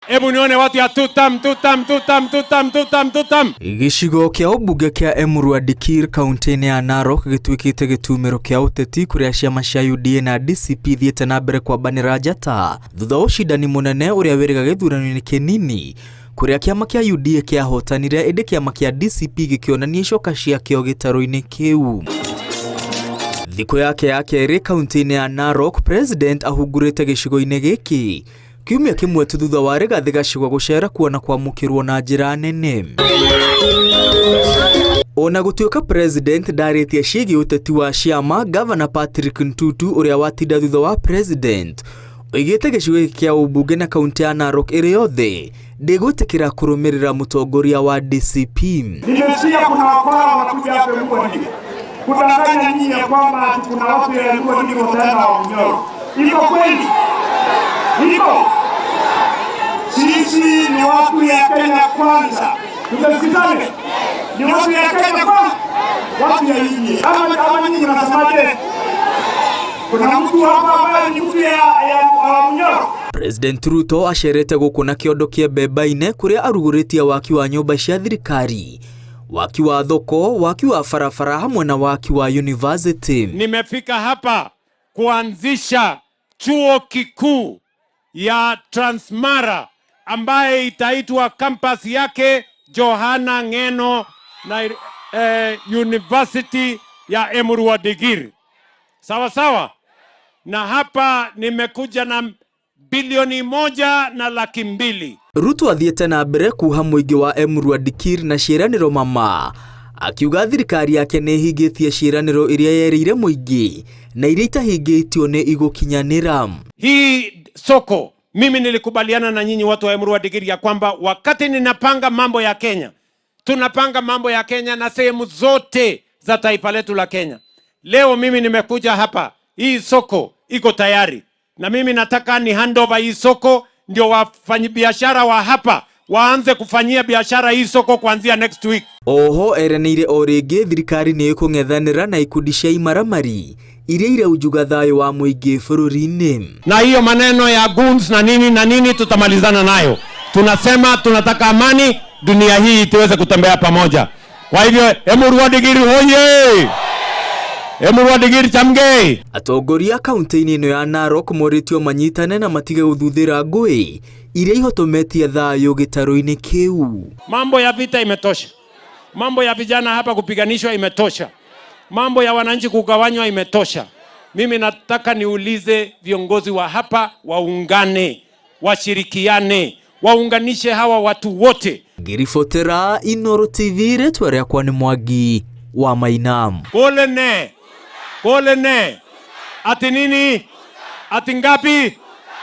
Hebu nione watu ya tutam tutam tutam tutam tutam tutam. Gĩcigo kĩa ũmbunge kĩa Emurua Dikirr kaunti-inĩ ya Narok gĩtuĩkĩte gĩtumĩro kĩa ũteti kũrĩa ciama cia UDA na DCP ithiĩte na mbere kwambanĩra njata thutha wa ũcindani mũnene ũrĩa wĩrĩga gĩthurano-inĩ kĩnini kũrĩa kĩama kĩa UDA kĩahotanire ĩndĩ kĩama kĩa DCP gĩkĩonania icoka ciakĩo gĩtarũ-inĩ kĩu. Thikũ yake ya kerĩ kaunti-inĩ ya Narok, President ahungurĩte gĩcigo-inĩ gĩkĩ kiumia kĩmwe tu thutha wa Rigathĩ Gachagua gũcera kuo na kwamũkĩrwo na njĩra nene. Ona gũtuĩka President ndarĩtie ciĩgiĩ ũteti wa ciama, Gavana Patrick Ntutu ũrĩa watinda thutha wa President oigĩte gĩcigo gĩkĩ kĩa ũmbunge na kaunti ya Narok ĩrĩ yothe ndĩgwĩtĩkĩra kũrũmĩrĩra mũtongoria wa DCP. Nimesikia kuna wakora wanakuja hapa Emurua Dikirr kudanganya nyinyi ya kwamba ati kuna watu ya Emurua Dikirr wataenda Wamunyoro. Iko kweli? Iko? Sisi ni watu ya Kenya Kwanza. Tumesikizane? Ni watu ya Kenya Kwanza, watu ya nyinyi. Ama nyinyi mnasemaje? Kuna mtu hapa ambaye ni mtu ya Wamunyoro? President Ruto acerete gũkũ na kĩondo kĩa Mbembaine kũrĩa arugũrĩtie waki wa nyũmba cia thirikari, waki wa thoko, waki wa barabara hamwe na waki wa university. Nimefika hapa kuanzisha chuo kikuu ya Transmara ambaye itaitwa campus yake Johana Ng'eno na University ya Emurua Dikirr. Sawa sawa. Na hapa nimekuja na 1,200,000. Ruto athiĩte na mbere kuha mũingĩ wa Emurua Dikirr na ciĩranĩro mama akiuga thirikari yake nĩ ĩhingĩtie ciĩranĩro iria yerĩire mũingĩ na iria itahingĩtio nĩ igũkinyanĩra. Hii soko mimi nilikubaliana na nyinyi watu wa Emurua Dikirr ya kwamba wakati ninapanga mambo ya Kenya, tunapanga mambo ya Kenya na sehemu zote za taifa letu la Kenya. Leo mimi nimekuja hapa, hii soko iko tayari na mimi nataka ni handover hii soko, ndio wafanyabiashara wa hapa waanze kufanyia biashara hii soko kuanzia next week. Oho eranĩire o rĩngĩ thirikari nĩ ĩkũng'ethanĩra na ikundi cia imaramari iria iraunjuga thayũ wa mũingĩ bũrũri-inĩ. Na hiyo maneno ya goons na nini na nini tutamalizana nayo. Tunasema tunataka amani, dunia hii tuweze kutembea pamoja. Kwa hivyo Emurua Dikirr hoye! Emurua Dikirr chamgei! Atongoria kaunti-inĩ ĩno ya Narok morĩtio manyitane na matige gũthuthĩra ngũĩ iria ihotometie thayũ gĩtarũ-inĩ kĩu. Mambo ya vita imetosha. Mambo ya vijana hapa kupiganishwa imetosha. Mambo ya wananchi kugawanywa imetosha. Mimi nataka niulize viongozi wa hapa waungane, washirikiane, waunganishe hawa watu wote. Ngĩribotera Inooro TV rĩtwa rĩakwa nĩ Mwangi wa Maina. Pole ne. Pole ne. Ati nini? Ati ngapi?